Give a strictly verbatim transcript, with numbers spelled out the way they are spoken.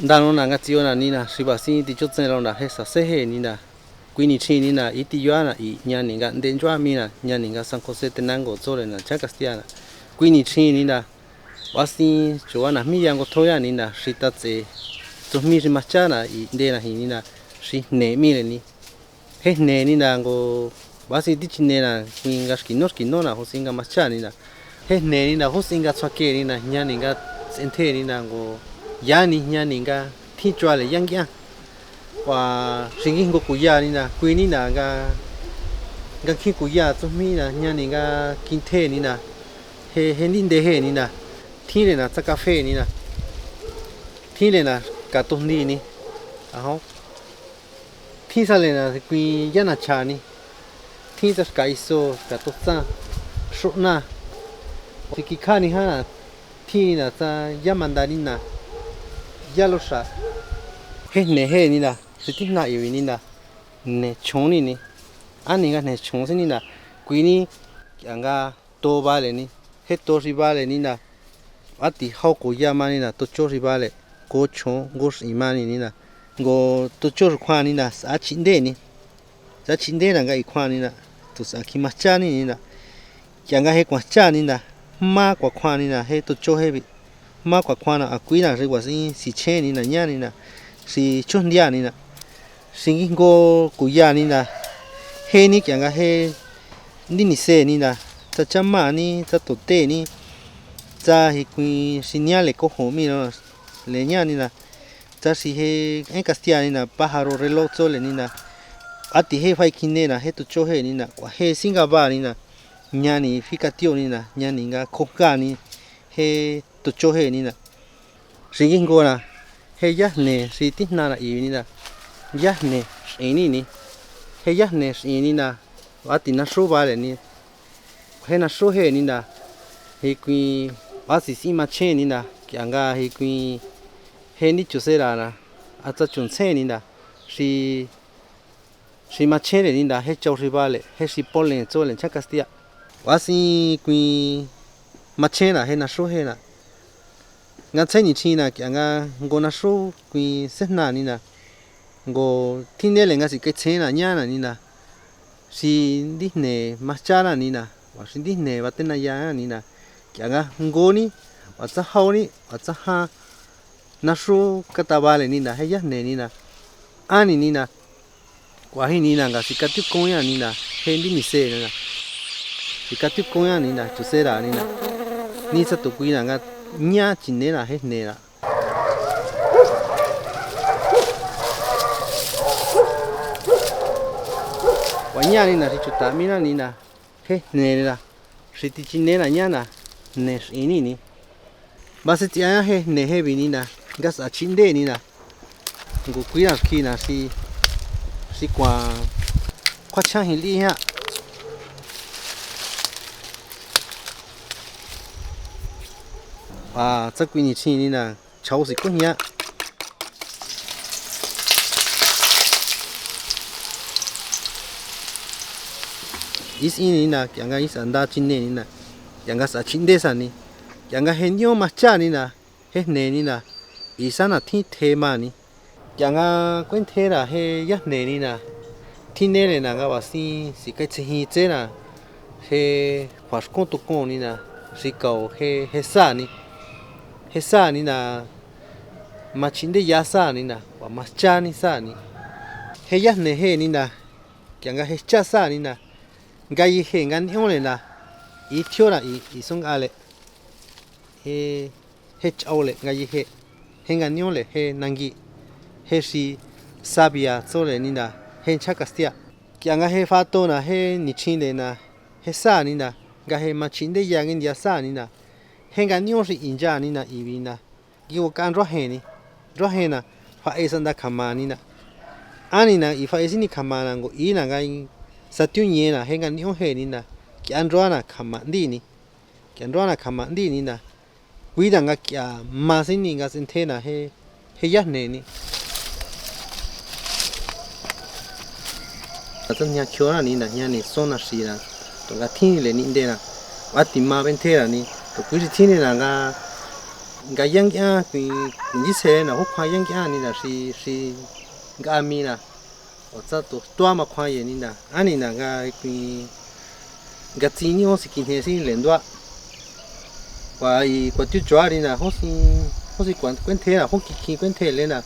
Nda no na nga tsiona nina, xi ba sin ti chotsen lo na je sa se je nina. Kui ni chin nina i ti yua na i ña ni nga nde nchua mi na, ña ni nga San José Tenango tso le na cha Castilla na. Kui ni chin nina. Ba sin chua na mi ya ngo tho ya nina, xi ta tse. Tso mi xi ma cha na i nde na hi nina, xi ne mi le ni. Je hne nina ngo ba sin ti chine na, kui nga xki no xki no na, ho sin nga ma cha nina. Je hne nina, ho sin nga tsua ke nina, ña ni nga tsenthe nina ngo ya ni, ña ni nga thi chua le yang yang. Wa xi ngi ngo kuya nina, kui nina nga, nga khi kuya tso mi na, ña ni nga kinthe nina. Je, je ni nde je nina. Thi le na tsa café nina. Thi le na ka to ndi ni. Aho. Thi sa le na kui ya na cha ni. Thi tsa ka iso ka to tsa. Xo na. Ti ki kha ni ha na. Thi ni na tsa ya ma nda ni na. Ya lo sa. Je ne je ni na. Si ti na i wi ni na. Ne chon ni ni. A ni nga ne chon si ni na. Kui ni. Kya nga to ba le ni. Je to si ba le ni na. A ti hau ko ya ma ni na. To cho si ba le. Ko chon ngo si ma ni ni na. Ngo to cho si khuan ni na. Sa chi nde ni. Sa chi nde na nga i khuan ni na. Tu sa ki ma cha ni ni na. Kya nga je kua cha ni na. Ma kua khuan ni na. Je to cho je bi. Ma kua khuan na a kui na si kua si si che ni na ña ni na. Si cho ndia ni na. Si ngi ngo kuya ni na. Je ni kya nga je ndi ni se ni na. Tsa cha ma ni, tsa to te ni. Tsa ji kui si nia le ko ho mi no. Le ña ni na. Tsa si je en Castilla ni na, pájaro reloj tso le ni na. A ti je fai kine na, je to cho je ni na. Kua je si nga ba ni na. Ña ni fi ka tio ni na. Ña ni nga ko ka ni. Je to cho je ni na. Si ngi ngo na. Je ya ne si ti na na i ni na. Ya ne si ni ni. Je ya ne si ni na. A ti na su ba le ni. Je na su je ni na. Ji kui ba si si ma che ni na. Kya nga ji kui je ni chu se ra na. A tsa chun se ni na. Si si ma che le ni na. Je chau si ba le. Je si po le tso le cha Castilla. Ba si kui ma che na je na su je na. Nga tsai ni chi na kya nga ngo na su kui se na ni na. Ngo thi ne le nga si kai tse na ña na ni na. Si ndi ne ma cha na ni na. Wa si ndi ne ba te na ya na ni na. Kya nga ngo ni, wa tsa hau ni, wa tsa ha. Na su ka ta ba le ni na, je ya ne ni na. A ni ni na. Kua ji ni na nga si ka tu ko ya ni na. Je ndi ni se na. Si ka tu ko ya ni na, chu se ra ni na. Ni sa tu kui na nga ña chi ne na, je ne na. Wa ña ni na si chu ta mi na ni na. Je ne na. Si ti chi ne na ña na. Ne si ni ni. Ba se ti a je ne je bi ni na. Nga sa chi nde ni na. Ngo kui na ki na si. Si kua. Kua cha ji li ha. Ba tsa kui ni chi ni na. Chau si ko ña. Is ni na, kya nga is anda chi ne ni na. Kya nga sa chi nde sa ni. Kya nga je nio ma cha ni na. Je ne ni na. Isa na thi the ma ni. Kya nga kuen the ra je ya ne ni na. Thi ne le na nga ba si, si kai tse ji tse na. Je kua skon tu kon ni na. Si kau je, je sa ni. Je sa ni na. Ma chi nde ya sa ni na, wa ma cha ni sa ni. Je ya ne je ni na, kya nga je cha sa ni na, nga yi je nga nion le na, i thio na i, i song a le. Je, je chau le nga yi je, je nga nion le je nangi, je si sabia tso le ni na, je cha Castilla. Kya nga je fa to na, je ni chi le na, je sa ni na, nga je ma chi nde ya ngi ndia sa ni na, je nga nion si i ya ni na i bi na. Gi wa ka nrua je ni. Nrua je na, fa e sa nda kama ni na. A ni na, i fa e si ni kama na, ngo i na nga i sa tiu ñe na, je nga nion je ni na. Kya nrua na kama ndi ni. Kya nrua na kama ndi ni na. Kui da nga kya ma si ni nga senthe na je, je ya ne ni. Tsa ña kyo na ni na, ña ni so na si na. To nga thi ni le ni nde na. Wa ti ma benthe na ni. Tukuí xi tjínina nga, nga yá nk'ián kui, kuinyise na hó kjuan yá nk'ián nina xi, xi nk'a mina. O tsa tu stua ma kjuan ye nina, a nina nga kui, nga tsi ni hó si kijne si le ndua. Kua i kua tiuchua nina hó si, hó si kua kuenthe na, hó kikhin kuenthe le na.